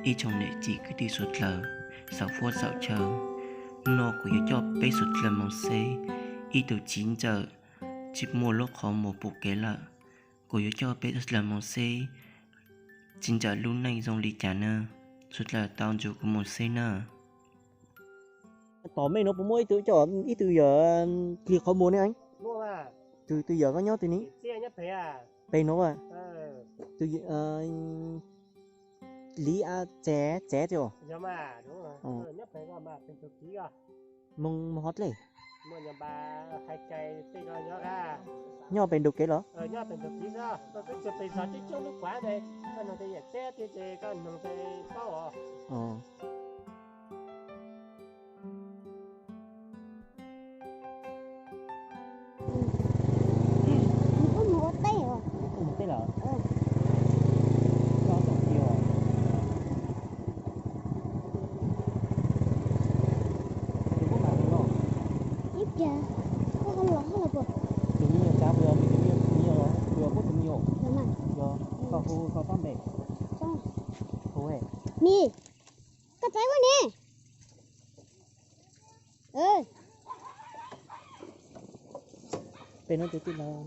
Ib tsoom niam txiv kwv tij suav dlawg, xaum huab xaum chaw, hnub no kuv yuav coj peb suav dlawg moog xeb ib tug txiv ntsawm tsis muaj lub qhov muag pum kev lawm. Kuv yuav coj peb suav dlawg moog xeb txiv ntsawm lub neej zoo li cas na. Suav dlawg tau ntsib kuv moog xeb na. Tom mej no puas muaj ib tug, ib tug yawm dlig qhov muag ne? Tus, tus yawm koj nyob twg ne? Pem no a? Tus Liv a, Txev, Txev tiag. Moog, moog qhov dlej? Nyob pem ntug kev los? Mus ua teb os. Mus ua teb lawm? Koj tau tiv os. Tus koj mam mus no? Ib pliag, koj ho los hab los puas? Tus me nyuam tsav puas yog, tus me nyuam, tus me nyuam puas yog tus me nyuam? Yog, koj hu koj pab npe. Hu, Nis, koj txav ua ne. Peb no tus tij laug,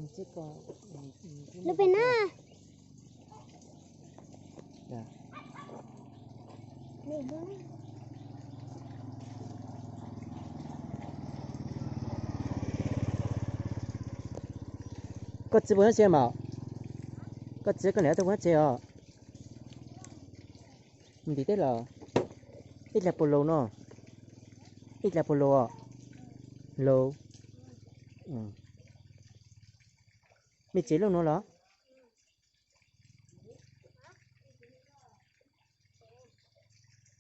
lub peb na. Koj txiv puas nyob tsev mas? Koj txiv koj niam tub puas nyob tsev os? Ntim teb los? Ib dlaag puas laus no? Ib dlaag puas laus? Laus. Mej tsev lub nuav los?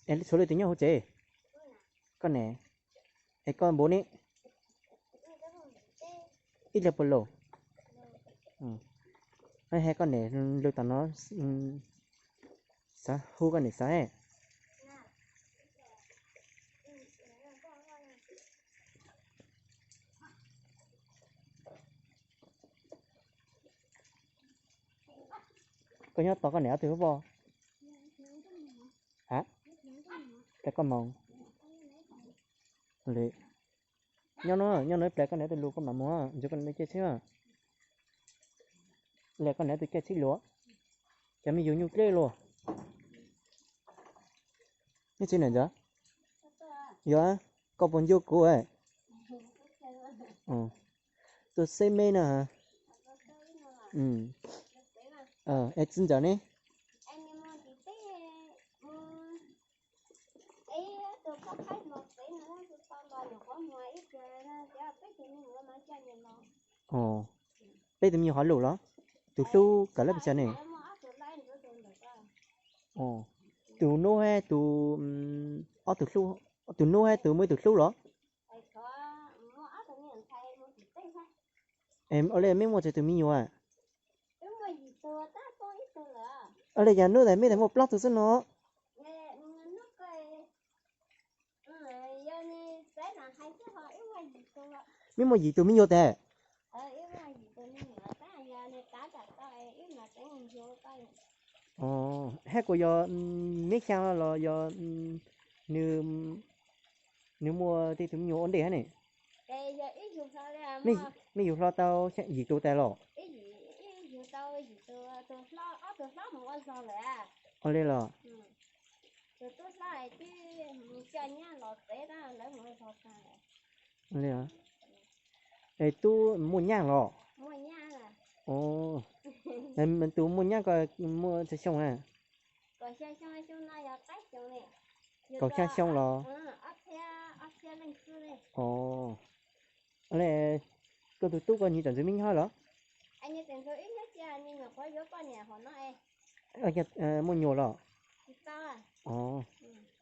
Es tshuav leej twg nyob hauv tsev? Koj niam. Es koj npaum ne? Ib dlaag puas laus? Hais koj niam lug tom no, xav hu koj niam xav. Koj nyob tos koj niam ob tug lub poj? Ha? Ple koj moog. Nyob no, nyob no ib pliag koj niam ob tug lug koj mam mus, ntxuav koj niam cia xwb. Hle koj niam ob tug cia xwb luag. Cov me yug nyuj dlej luag. Nyob tsev niam ntxawm? Yog, koj puas ncu kuv? Tuaj xeb meb no. Es txiv ntxawm ne? Peb tus me nyuam qhov lus los? Tus hlub kawm lab pes tsawg ne? Tus nub, tus, ob tug hlub, tus nub hab tus muaj ib tug hlub los? Ua le meb muaj tsawg tus me nyuam? Ua le yog nub tas meb tas muaj plaub tug xwb no. Meb muaj yim tug me nyuam tas? Hab kuas yog meb xyaa los yog nws muaj tej tug me nyuam ua ntej hab ne? Meb yug hlo tau yim tug tas los? Ua le los? Es tub muaj nyaaj los? Tus muaj nyaaj ko muaj tsawg xyoo na? Kaum xya xyoo los? Le koj tus tub ko nyias tseem ntxwv me nyuam los? Muaj nyuam los?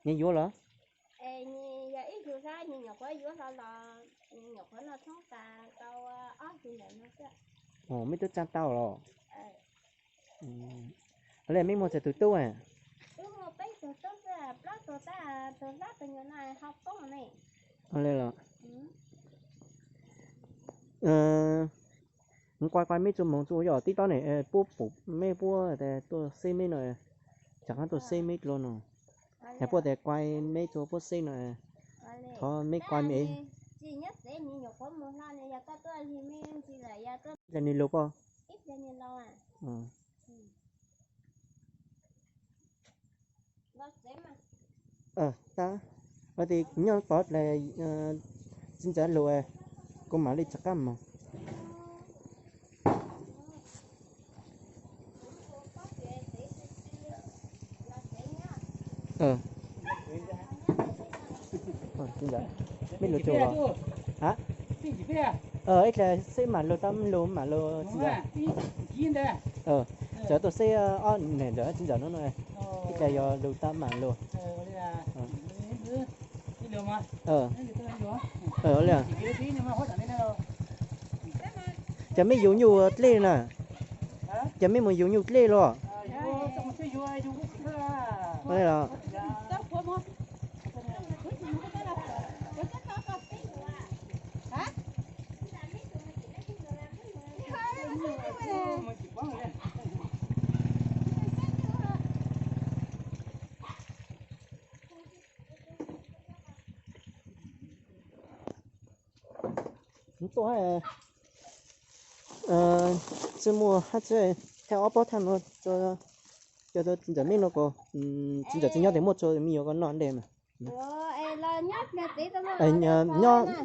Nyias yuav los? Meb tub tsaa tau los? Le meb muaj tsawg tug tub? Kuv quaj quaj meb txuas moog txuas yog tib tob ne, puab pum meb puab tuaj xeb meb no, tsaam qaab tuaj xeb meb dlua no. Yog puab tes kuaj meb rua puab xeb no, thov meb kuaj meb. Ib tug nws lug pob. Tab, ua tes nyob pov dlaim txiv ntxawm lug, kuv mam li rov qab moog. Mej lug tsuas, ib dlaim xwb mam lug tab, lug mam lug txiv ntxawm. Txawm tuaj xeb ob neeg ntawm txiv ntxawm no, ib dlaim yog lug tab mam lug. Ua li, ces mej yug nyuj dlej na, ces mej moog yug nyuj dlej los? Tuaj hab, tsi muaj hab tsi, thaj ob pob thaj no, cov txiv ntxawm mej no ko, txiv ntxawm tsi nyob tes muaj tsua tus me nyuam ko noj ntej mas.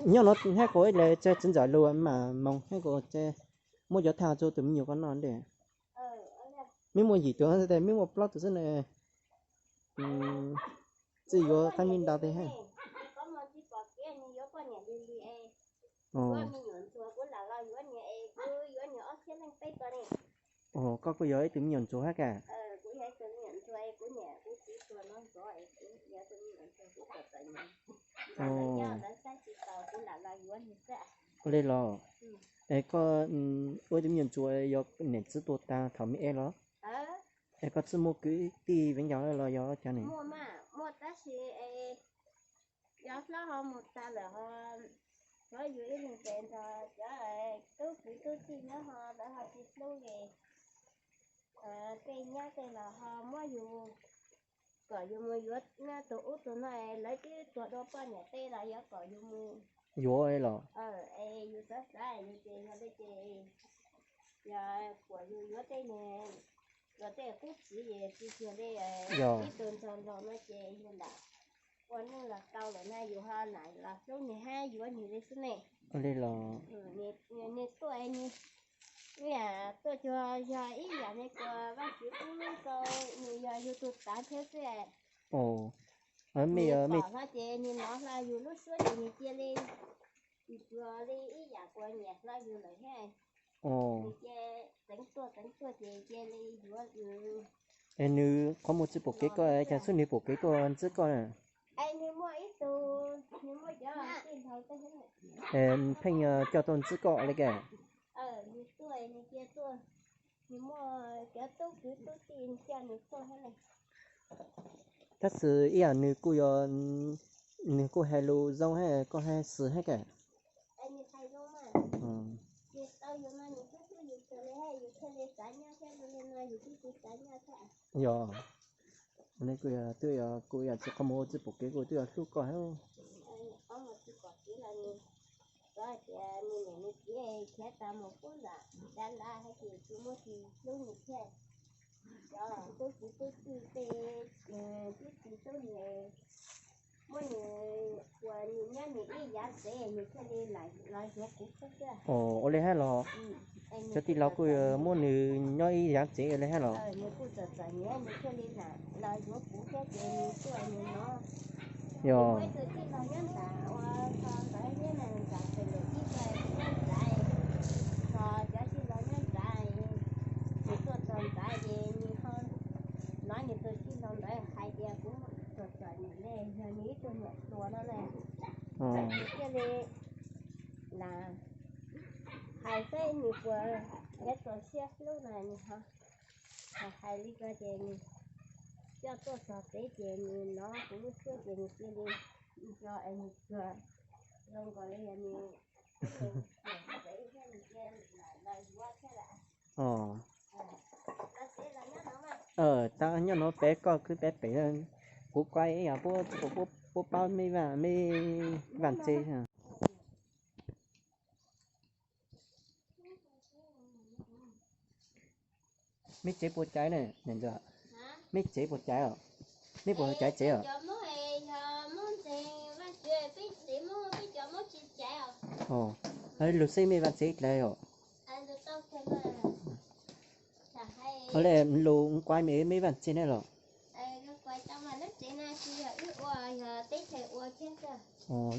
Nyob no hab ko ib le tseg txiv ntxawm lug mam moog hab ko tseg muab cov thaj tsua tus me nyuam ko noj ntej. Mej muaj yim tug, mej muaj plaub tug xwb na. Tsi yuav qab mej nta tes hab. Koj kuj yog ib tug me nyuam ntsuag hab ka. Ua li los, es koj ua ib tug me nyuam ntsuag yog niam txiv tuag tag thaum me es los? Es koj tsi muaj kwv tij viv ncaus los yog cov ne? Yog hlob ho mus tas lawm ho, tsuav yus ib leeg pem nrog cov tub kwv tub tij nyob ho lawv ho tsis hlub li. Tej nyab tej los ho muab yus kom yus mus yuav nyob tus ub tus no, lawv twb tuag dua poj niam tej los yuav kom yus mus yuav los? Es yus xav xav yus ces yog li ces yog kuas yus yuav tej, yuav tej qub txiv es tsis yog li ib tug nrog nrog no ces yus lam ua neej los tau lawm na, yus ho lam los hlub nws hab yuav nws li xwb ne. Ua li los, nws tuaj, nws tuaj cuag yog ib yam li kuas Vajtswv pub rau nws yog yus tus tav thiab xwb. Nws pom no ces nws hnov hlo yus lub suab ces nws cia li, nws tsuas li ib yam kuas nyiam hlo yus lawm thiab. Nws cia txeev tuaj txeev tuaj ces cia li yuav. Es nws qhov muag tsi pom kev koj, cas xwb nws pom kev tuaj ntxub koj na? Es nws muaj ib tug, nws muaj cov tij laug tej, pheej coj tuaj ntxub koj li ke. Nws tuaj, nws cia tuaj, nws muaj cov tub kwv tub tij coj nws tuaj thiab ne. Tab sis ib yam nws kuj yog, nws kuj hais lus zoo hab koj hais xwm hab ke. Yog, kuj yog tsi qhov muag tsi pom kev kuj twb yog hlub koj hab. Txawm tias nws niam nws txiv khiav tas mus pub nram dav dav hab ces tsis muaj tsis hlub nws thiab. Cov tub kwv tub tij tej, tub txiv tub niam muab nws ua nws nyob nws ib yav tsev nws thiaj li los yuav kuv xwb. Ua li hab los? Cov tij laug kuj muab nws nyob ib yav tsev li hab los? Nws kuj txawm txom nyem nws thiaj li los yuav kuv thiab ces nws tuaj nws no. Yog, muaj ib tug tij laug nyob nram ua txog ntawd thiab na, nram pem lawm tib tag nyob ntxav, txog cov tij laug nyob ntxav, nws tuaj txog ntxav ces nws ho hnov nws tus tij laug ntawd hais tias kuv txom txom nyem ne, yog nws ib tug niam hluas no na, nws thiaj li lam hais saib nws puas yuav txaus siab hlub no nws ho hais li ko ces nws coj tuaj txog tsev ces nws hnov kuv lub suab ces nws cia li nco es nws cuag zoo nkaus li yog nws tsev thiab nws cia li los yuav thiab lawm. Tab nyob no peb koj khwb peb pem, Kuv kuaj ib yam puab tsi puab paub mej vaaj txev. Mej txev puas caiv na? Mej txev puas caiv os? Mej puas caiv txev os? Lug xeeb mej vaaj txev dlaag os? Le lug kuaj mej vaaj txev ne los?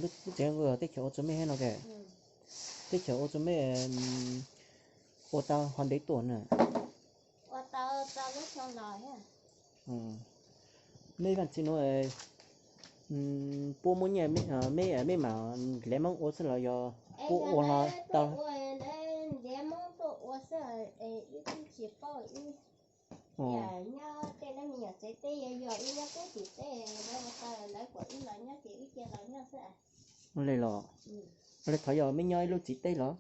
Lub tsev teb chaws ua txug mej hab no ke? Teb chaws ua txug mej ua tau hov ntev tuaj na? Mej vaaj txev nuav puab muab nyiaj mej, mej mam le moob ua xwb los yog puab ua hlo tau? Ua le los, ua le thov yog mej nyob ib lub tsev teb los?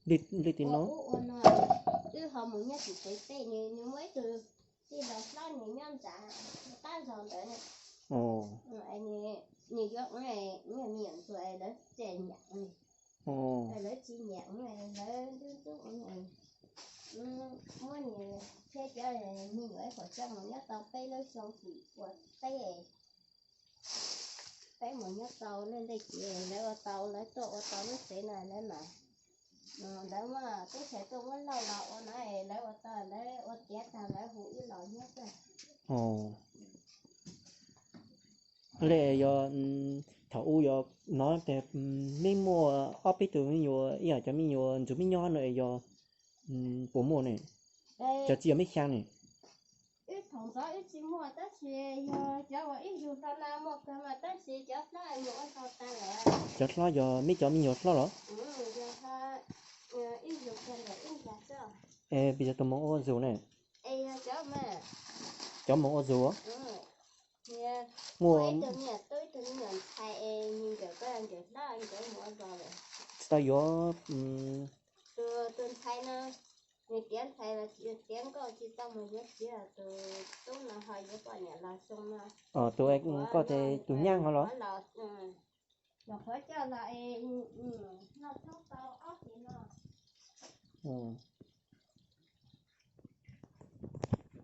Li, li tim no. Lawv tsis nyiam, lawv ntxub ntxub, muab nws thiab cov me nyuam ib puas coj mus nyob tau peb lub xyoo tsis ua teb, peb mus nyob tau lej lej ces lawv ua tau, lawv tuaj ua tau lub tsev no lawv mas, lawv muab teb chaws tuaj muab lauj los ua no, lawv ua tau lawv ua tiav tag lawv hu wb los nyob xwb. Le yog thaum u yog no tes mej muaj ob peb tug me nyuam, ib yam cov me nyuam ntxuav mej nyob no es yog puas muaj ne? Cov tsis yog mej xyaa ne? Wb thaum ntxov wb tsis muaj tab sis yog cov uas ib zug hlo no muaj kawg mas tab sis cov hlob mus ua tau tag lawm. Cov hlob yog mej cov me nyuam hlob los? Ib zug kawg lawm ib zag xwb. Es pes tsawg tus moog ua zug ne? Cov moog ua zug. Muaj ib tug me nyuam tub ib tug me nyuam ntxhais es nws nkawm koj nkawm hlob nkawd mus ua zog lawm. Tsis tau yuav. Tus ntxhais no nws tiav ntxhais los tiav nkauj tsis tau mus yuav txiv, tus tub no ho yuav poj niam los xyoo no. Tus nkauj tes tus nyab ho los? Nyuam qhuav coj los es noj tshoob tau ob hlis no.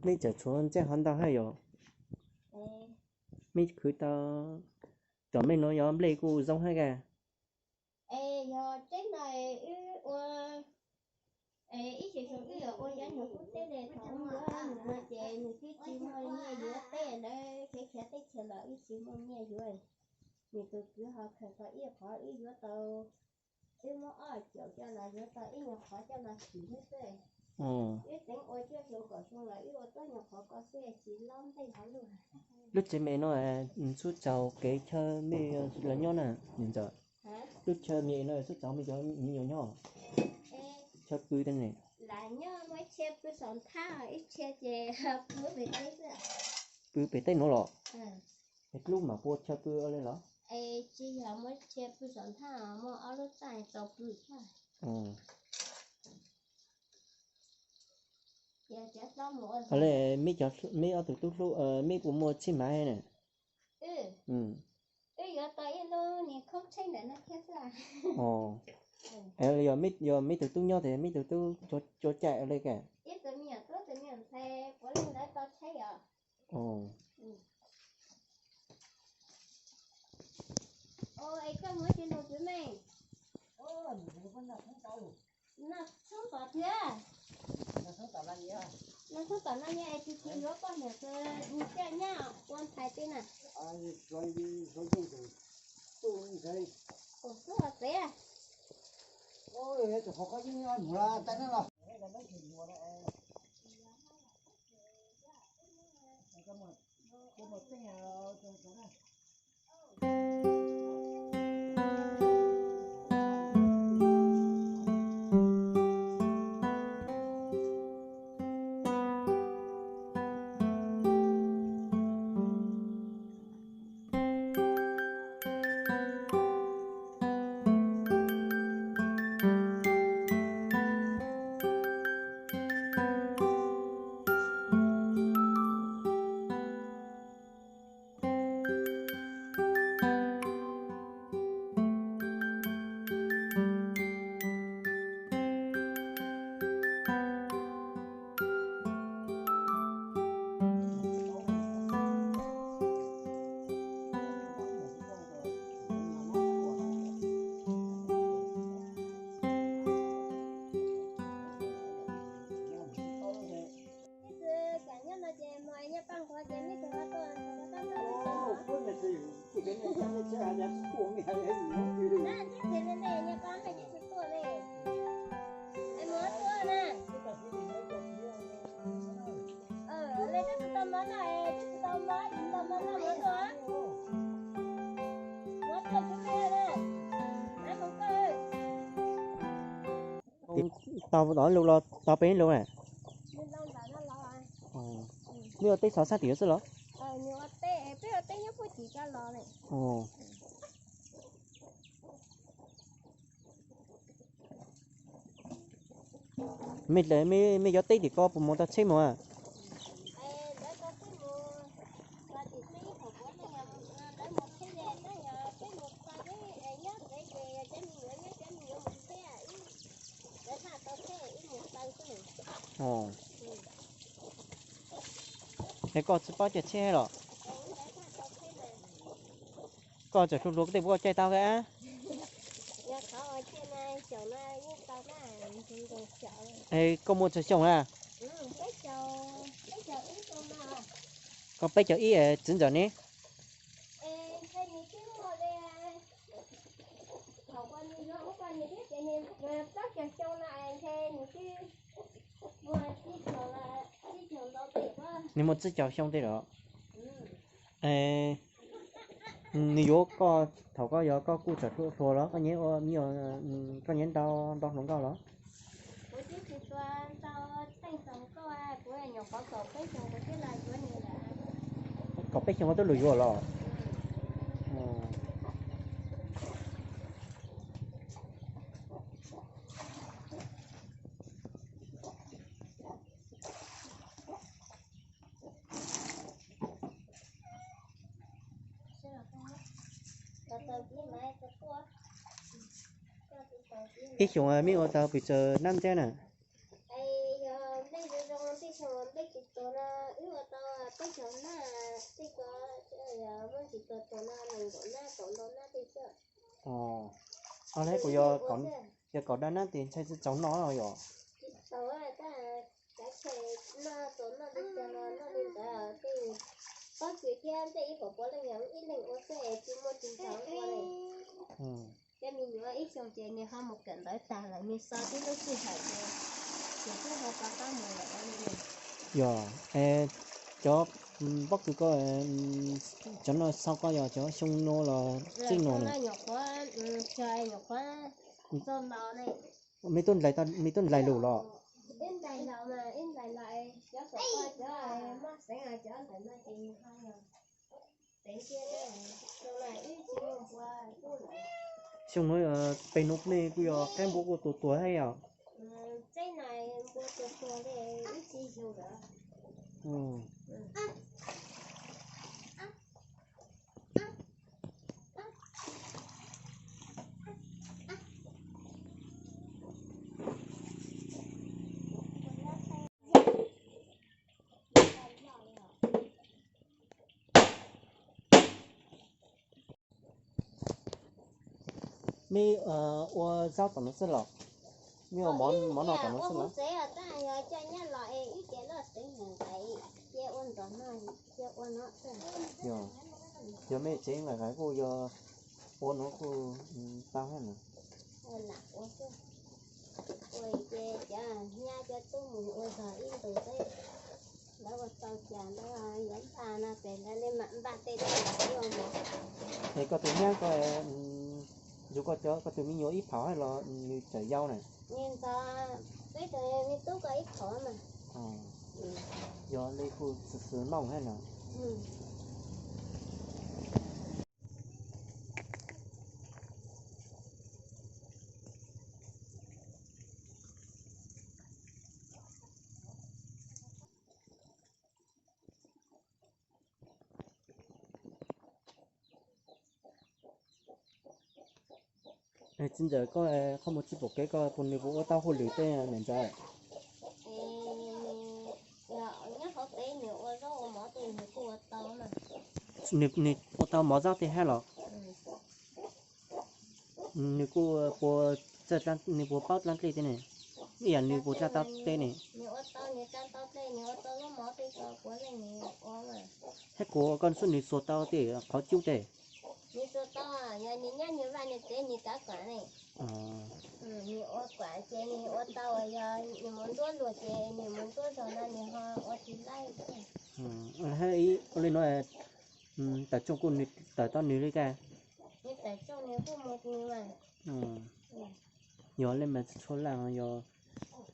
Mej tseem tshuav ntxeej hov ntau hab yog? Mej khwv tau, tom mej nuav yog nplej kuj zoo hab ka. Es yog teb no wb ua, ib xyoos xyoo wb yuav ua cov nyuag kub teb le thaum ub yuav nws no ces nws twb tsis muaj nyiaj yuav teb, lawv khiav khiav teb chaws los wb tsis muaj nyiaj yuav. Nws tus kwv ho khaws tau ib qhov wb yuav tau, wb muab ob caum coj los yuav tau ib nyuag qhov coj los tsim xwb xwb. Wb teev ua cuaj xyoo kaum xyoo los wb ua tuab nyuag qhov ko xwb tsis lob ntej hov luaj. Lub tsev me no xub txaus kev chaw mej los nyob na, niam ntxawm? Lub chaw me no xub txaus mej cov me nyuam nyob? Chaw pw tej ne? Lam nyob muaj ib txhia pw saum nthab, ib txhia ces pw pem teb xwb. Pw pem teb nuav los? Es dlub mam puas chaw pw le los? Es tsis yog, muaj txhia pw saum nthab, muaj ob lub txaj tau pw xwb. Os le, meb ob tug tub hlub, meb puas muaj txhib mav na? Wb yuav tau ib lub niag khoob tsheeb ntawm no thiab xwb. Yog meb tug tub nyob tes meb tug tub cua caij le ke. Ib tug me nyuam tub, tus me nyuam ntxhais puav leej ntawd tau tsheeb os. Es koj mus tsis lug kwv meej? Noj tshoob tom twg? Noj tshoob tom no yog es tus tsis yuav poj niam tus nws coj nyab ua ntxhais tej na. Tus tub ho tsev. Tau tod lus los tau peb lus na. Mej ua teb xov xab tim xwb los? Mej, mej cov teb tim ko puas mus tau tsheb mus? Es koj tsis paub caij tsheb los? Koj tseem hluas hluas tej puas koj caij tau thiab? Es koj muaj tsawg xyoo na? Koj peb caug ib, txiv ntxawm ne? Nws muaj tsib caug xyoo tej los? Nws yuav koj thaum koj yog koj kuj tseem hluas los koj nyiam ua, koj nyiam nrau, nrau hluas nkauj los? Kaum peb xyoo koj twb los yuav los? Ib xyoos mej ua tau pes tsawg nab ntiab na? Os, kuv yog, yog kaum dab nab tes ntshai tsis txaus noj yom? Yog, cov pob kws ko, cov no xaus koj yog cov xyoo no los txij no na? Mej tuaj nrau, mej tuaj nrau lus los? Xyoo no, pem no mej kuj yog qaib npua kuj tuag tuag thiab yom? Mej ua zaub tom no xwb los? Mej ua mov noj tom no xwb los? Yog, yog mej tsev nqaim nqaim kuj yog ua no kuj tau thiab na. Es koj tus nyab ko, yug koj cov, koj tus me nyuam ib phaum thiab los nws tseem yau na? Yog li kuj xwm xwm nooj thiab na. Txiv ntxawm, koj qhov muag tsis pom kev, koj puas, nws puas ua tau hauj lwm tej niam ntxawm? Nws ua tau mov zaub tej thiab los? Nws kuj puas, nws puas paub dlaab dlej tej ne? Ib yam nws puas tsa tau tej ne? Nws ua tau, nws tsa tau tej, nws ua tau zaub mov tej ko puav leej nws ua mas. Thiab kuv koj xub nws xuas tau tej qhov cub tej? Nws xuas tau, yog nws nyob nws vaj nws tsev nws kav kuam ne. Nws ua kuam ces nws ua tau, yog nws mus nruab luag ces nws mus nruab zog no nws ho ua tsis laib. Ua li no, tawm tsooj kuj tawm tau nws li cas? Nws tawm tsooj nws kuj mus nws mas. Yog li mas txhua laj yog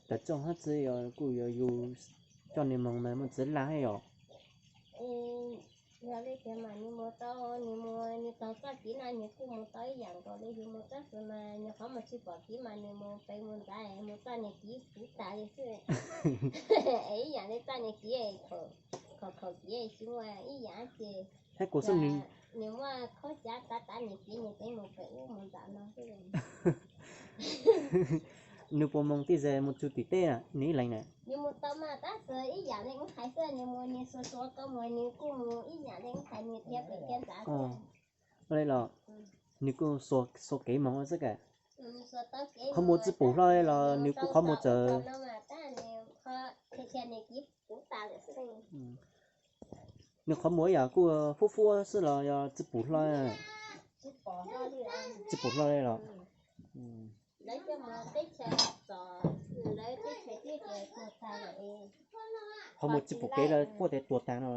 tawm tsooj hab txwv yog kuj yog yus coj nws moog mas muaj txwv laj hab yom. Yog li tias mas nws mus tau, nws mus nws taug txoj kev no nws kuj mus tau ib yam nkaus li yus mus txoj kev mas nws qhov mus tsis pom kev mas nws mus pem mus ntxav mus txoj niag kev puv tas li xwb. Es ib yam li txoj niag kev khaum khaum kev tsis muaj ib yam ces Hab kuv xwb nws nws muaj khaub xyav tav tav niag kev nws tseem mus pem ub mus ntxav no xwb. Nws puas moog tej zag mus txug tim teb na, nws ib leeg na? Nws mus tau mas tab sis ib yam li wb hais xwb, nws mus nws xuas xuas koj mus nws kuj mus ib yam li wb hais nws dhia pem dhia ntxav xwb. Ua li los nws kuj xuas kev moog xwb ka. Qhov muag tsi pum hlo los nws kuj qhov muag txawv. Nws qhov muag yam kuj fuab fuab xwb los yog tsi pum hlo? Tsi pum hlo li los? Qhov muag tsi pum kev los kuj tias tuag tag no.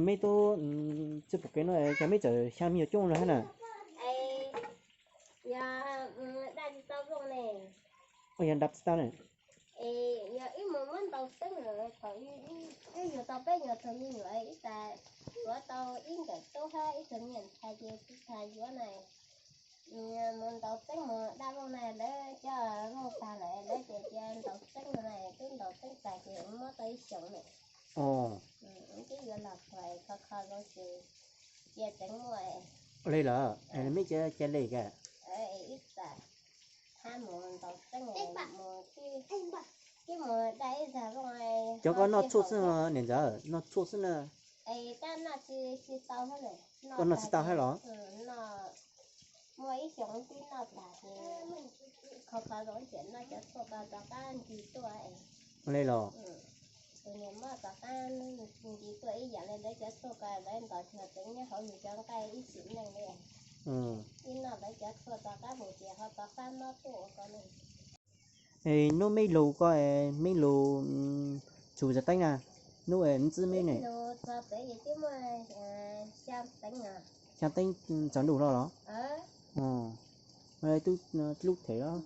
Meb tub tsi pum kev no ces meb txawm xyaa me nyuam coob no hab na? Yog dab tsi tau ne? Yog dab tsi tau ne? Yog wb mus muab ntaus teeb lawm thaum wb yug tau peb nyuag tug me nyuam ib tas yuav tau ib nkawm tub hab ib tug me nyuam ntxhais ces tsis tas yuav na. Mus ntaus teeb mus dab vooj na lawv cov vooj tag lawm lawv ces cia ntaus teeb no na, twb ntaus teeb tag ces muab tau ib xyoos na. Twb yuav los txog kho kho zoo ces cia tseem muaj. Li lawm meb cia cia li ka. Ib tas hab mus ntaus teeb mus, twb mus dab ib zag vooj. Cov koj noj tshuaj xwb niam ntxawm, noj tshuaj xwb na? Koj noj tsis tau hab los? Muaj ib xyoos twb noj tag ces kho kho zoo ces noj cov tshuaj ko rov qab nti tuaj. Li los? Tus niam moj rov qab nti tuaj ib yam li lawv cov tshuaj ko lawv ntaus cuag teev nyob hauv yus cov nqaij ib sim neej li. Ib noj lawv cov tshuaj rov qab mus ces ho rov qab mob tuaj ua ko ne. Hnub meb lug ko, meb lug txug zaj teeb na, hnub ntxwb meb ne? Xyaa teeb tsaus ntuj hlo los? Tub lub them los?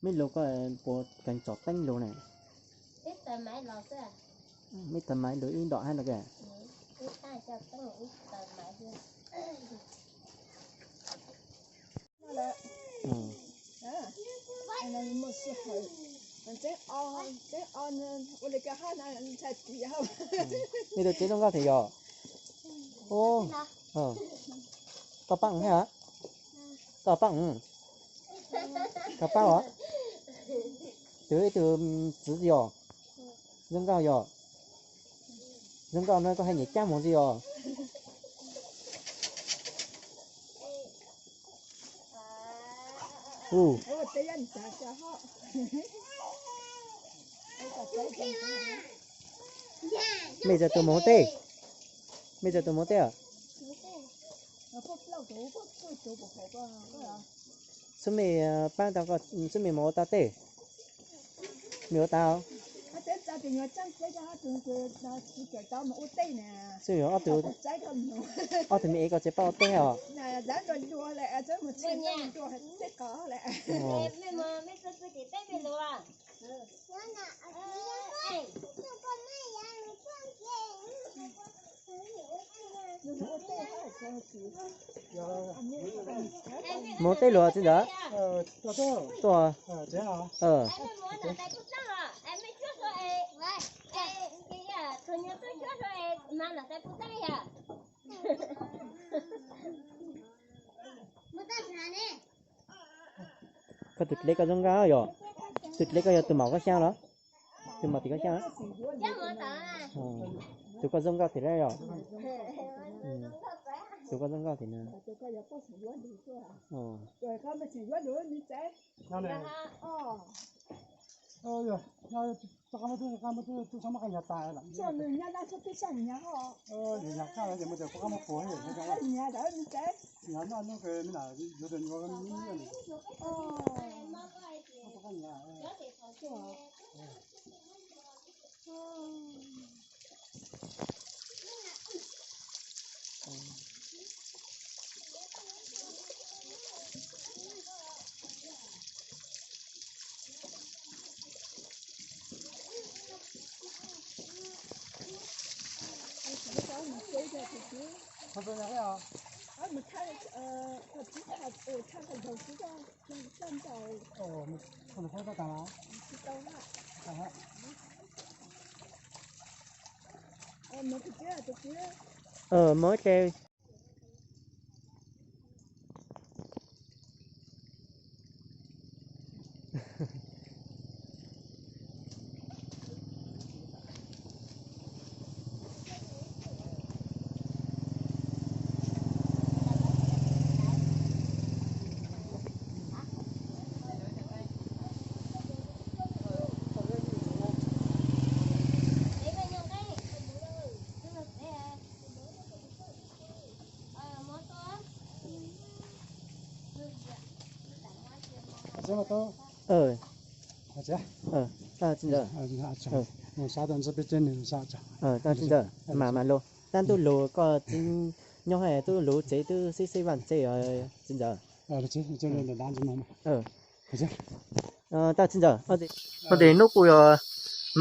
Meb lug ko puas kheev tsom teeb lug ne? Meb tawg maiv lug ib ntom hab no ka. Nej tug tsev zoo nkauj thiab yog? Koj paab hab? Koj paab, koj paab os? Tus ib tug txwv yog? Zoo nkauj yog? Zoo nkauj no koj haj nyam cab moog xwb yog? Mej txawm tus moog teb, mej txawm tus moog teb os? Xub mej paab tau, xub mej moog ua tau teb, mej ua tau? Xub mej ob tug, ob tug me es koj tseem paab ua teb os? Mus tej luag txiv ntxawm. Tuaj. Koj tus dleb koj zoo nkauj yom? Tus dleb koj yog tus maum koj xyab los? Tus maum tim koj xyab? Tus koj zoo nkauj tim na yom? Tus koj zoo nkauj tim na. Mus ib tse. Txiv ntxawm, mas mas los tab ntuj lug koj txiv nyob hais tub lug tsev twb xib xeb vaj tsev txiv ntxawm. Tab txiv ntxawm, ua tes hnub kuj yog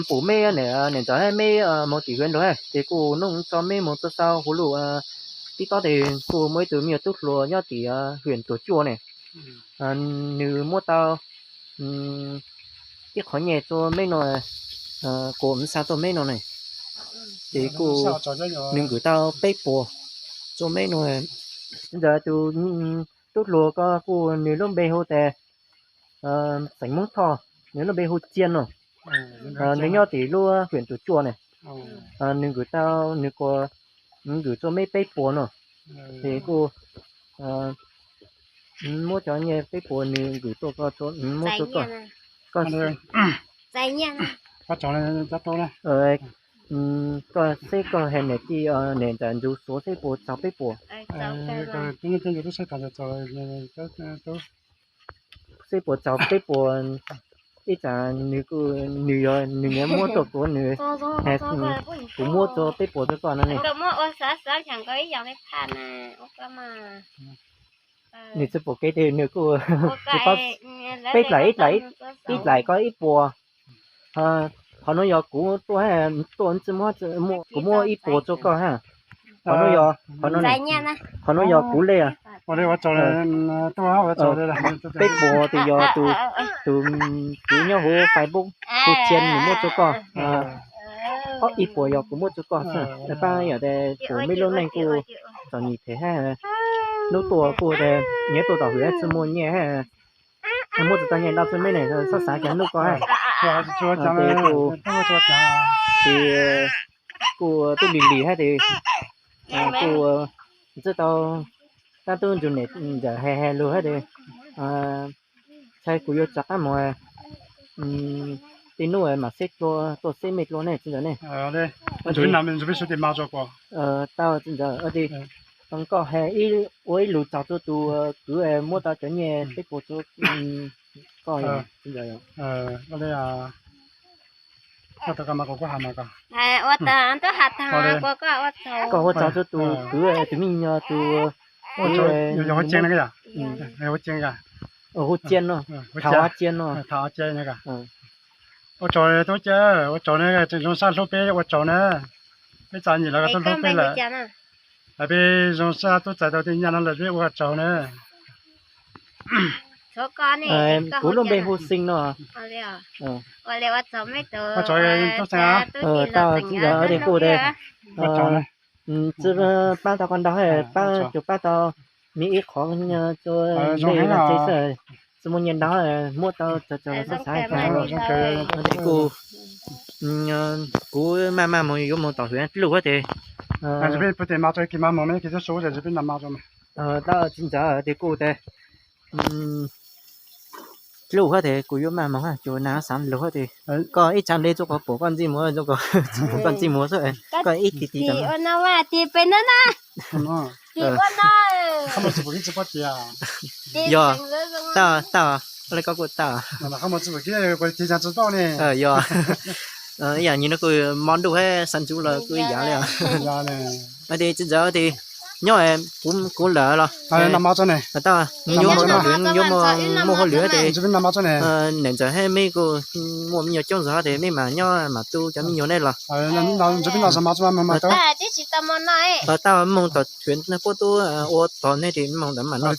pum meb niam ntxawm meb moog tim hwv nrug ces kuj nug tso meb moog tuaj sau huv luj tib tob tes kuj muaj ib tug me nyuam tub hluas nyob tim hwm Tuam Cuaj ne. Nws muab tau ib qhov nyuag rua meb no, kuas xa rua meb no ne. Ces kuj nws nkwm tau peb puas rua meb no. Txiv ntxawm, tus tub hluas ko kuj nws lub npe hu tas Xeem Moob Thoj, nws lub npe hu Cia no. Nws nyob tim lub hwm Tuam Cuaj ne. Nws nkwm tau, nws kuas nws nkwm rua meb peb puas no. Ces kuj muab cov nyuag peb puas nws nkwm tuaj ko, muab rua koj. Koj, koj saib koj hais niam tij niam ntxawm Ntsuag Xuav saib puas txaus peb puas. Saib puas txaus peb puas, ib tsam nws, nws yog nws nyiam muab rua kuv, nws has kuv muab rua peb puas rua koj no ne. Nws tsi pum kev tes nws kuj tsi paub, peb dlaim ib dlaim, ib dlaim koj ib puas. Qhov nuav yog kuv tuaj, tuaj tsi muab, kuv muab ib puas rua koj hab. Qhov nuav yog, qhov nuav yog kuv lej. Peb puas tes yog tus, tus kwv nyob huv Facebook hu Cia nws muab rua koj. Ob ib puas yog kuv muab rua koj xwb. Pab yog tes kuv meb lub neej kuj txom nyem phem hab, hnub tuaj kuj tes nyias tuaj tom hwm tsi muaj nyiaj hab. Muab tsi tau nyiaj dab tsi meb ne, xob xav kiag hnub ko hab. Tes kuj, tes kuj tub lim lim hab tes kuj tsi tau, tab tub ntsug niam ntxawm has has lug hab tes, ntshai kuv yuav rov qab moog, tej nub mam xeb dlua, tuaj xeb mej dlua ne txiv ntxawm ne. Tau txiv ntxawm, koj has ua ib lus txaus rua tus kwv muab tau cov nyiaj peb puas rua koj txiv ntxawm. Koj ua tsaug rua tus kwv, tus me nyuam, tus Ua tsaug, yog Huab Cia no yom? Huab Cia no, Thav Huab Cia no. Ua tsaug tub Cia, ua tsaug na, tseem zoo saj hlub peb ua tsaug na. Peb txom nyem los koj tub hlub peb lawm. Peb zoo saj tub txais tau tej nyaj no lawm peb ua tsaug na. Kuv lub npe hu Xeeb no. Ua tsaug tub Xeeb, tau txiv ntxawm Dej Kuj tes. Tsi pab tau koj ntau, pab tsuas pab tau me ib qho, tsuas zoo heev xwb. Tsi muaj nyiaj ntau, muab tau txaus txaus xav xav. Dej Kuj, kuv maj maj mus yuav mus tom hwv dluj tes. Tau txiv ntxawm Dej Kuj tes, dluj tes kuv yuav maj mus, tsuas nas xav lug tes. Koj ib tsam li txuj koj pom koj ntxij muag, txuj koj tsis pom koj ntxij muag xwb, koj ib tig tig no. Yog, tau, tau, le koj kuj tau. Yog, ib yam nyi no kuj mo ntuj thiab sab ntsuv los kuj ib yam li. Tes txiv ntxawm tes nyob kuv lawm los tau, yuav mus tom hwv yuav muaj hauj lwm tes niam ntxawm thiab meb kuj muaj me nyuam coob zog tes meb mam nyob mam tu cov me nyuam ne los. Tau, mus tom hwv puab tub ua tog ne tes mus ntawd mam noj.